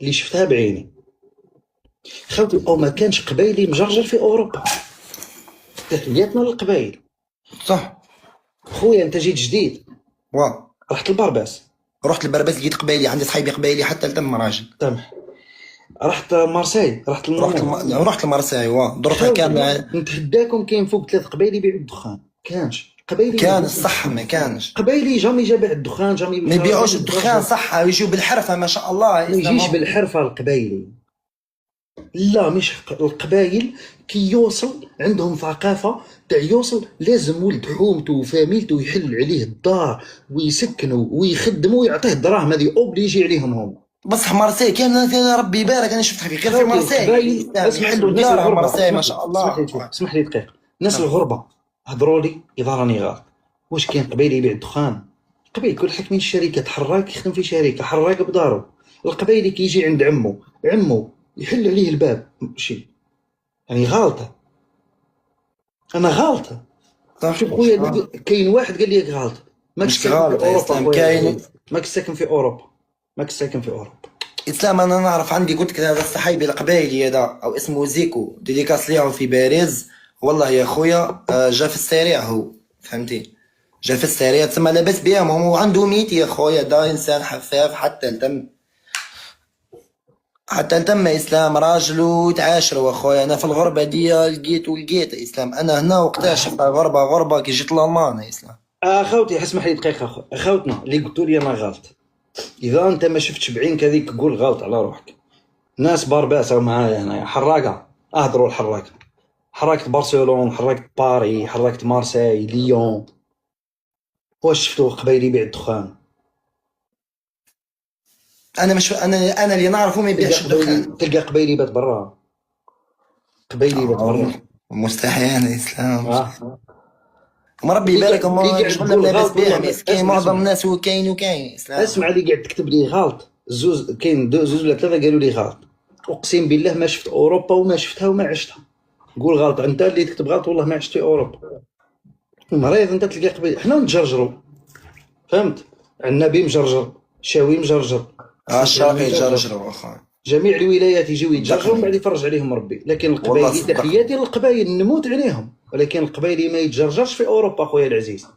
اللي شفتها بعيني خوتي، او ما كانش قبايلي مجرجر في اوروبا. تحياتنا للقبايل. صح. خويا انت جيت جديد. وا. رحت لبرباس. رحت لبرباس لقيت قبايلي، عندي صحيبي قبايلي حتى لتم راجل. تمام، رحت مارساي، رحت رحت رحت لمارساي، وا درتها كامله. نتحداكم كاين فوق ثلاث قبايل يبيعوا الدخان؟ كانش قبايلي. كان الصح ما كانش. قبايلي jamais جا باع الدخان، jamais. ما يبيعوش الدخان، صح، يجيو بالحرفه ما شاء الله. ما يجيش بالحرفه القبايلي، لا مش القبايل كي يوصل عندهم ثقافة تاع يوصل لازم ولد حومته وفاميلته يحل عليه الدار ويسكنوا ويخدموا ويعطيه الدراهم، هذه obligé عليهم هما. بصح مارسي كان ربي يبارك، انا شفتها في غير في مارسي. اسمح، الناس الغربة مارسي ما شاء الله. اسمح لي دقيقه، الناس الغربة هضروا لي اذا راني غلط، واش كاين قبايلي يبيع الدخان؟ قبيل كل حاكمين الشركات، حراك يخدم في شركه، حراك بدارو. القبايلي كيجي عند عمو، عمو يحل عليه الباب، شي يعني غلطه؟ انا غلطه؟ شوف خويا، كاين واحد قال لي غلط. ماكش ساكن في اوروبا؟ كاين. ماكش ساكن في اوروبا، ماكش ساكن في اوروبا. اسلام، انا نعرف عندي، قلت لك هذا الصحيبي القبايلي هذا او اسمه زيكو، dédicace ليهم في باريس. والله يا خويا جا في السريع هو، فهمتي؟ جا في السريع تسمى لاباس بهم، هو عنده métier يا خويا، دا انسان حفاف حتى لتم، حتى لتم اسلام راجل وتعاشروا. اخويا انا في الغربة دي لقيت ولقيت اسلام، انا هنا وقتها شفت غربه غربه كي جيت لالمان اسلام. خوتي اسمح لي دقيقه، خوتنا اللي قلتوا لي انا غلط، اذا انت ما شفتش بعينك هذيك قول غلط على روحك. ناس بارباس معايا هنايا حراقه، اهضروا الحراقه، حراقة برشلونه، حراقة باري، حراقة مارساي، ليون، واش شفتوا قبايلي يبيع الدخان؟ انا مش انا اللي نعرفه ما يبيعش الدخان. تلقى قبايلي بات برا، قبايلي بات برا. مستحيل يا اسلام. ربي يبارك، شغل لاباس بها مسكين، معظم الناس هو كاين وكاين. اسمع، اللي قاعد تكتب لي غلط، زوز كاين زوز ولا ثلاثة قالوا لي غلط، اقسم بالله ما شفت اوروبا وما شفتها وما عشتها. قول غلط انت اللي تكتب غلط، والله ما عشت في اوروبا. مريض انت، تلقى قبيل حنا نتجرجروا، فهمت؟ عنابي مجرجر، شاوي مجرجر. الشرقي يتجرجروا اخويا. جميع الولايات يجيو يتجرجروا، من بعد يفرج عليهم ربي. لكن القبايلي، تحياتي للقبايل نموت عليهم، ولكن القبايلي ما يتجرجرش في اوروبا خويا العزيز.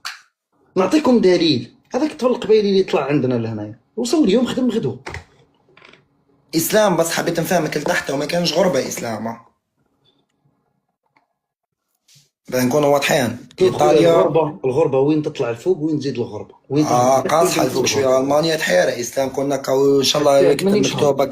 نعطيكم دليل، هذاك الطفل القبايلي اللي طلع عندنا لهنايا وصل اليوم خدم غدوه. اسلام بس حبيت نفهمك لتحت وما كانش غربه اسلام، باه نكونوا واضحين. ايطاليا الغربه، الغربة وين تطلع الفوق وين تزيد الغربة وين قاصحة الفوق شويه، المانيا تحيره اسلام، كنا ان شاء الله مكتوبة.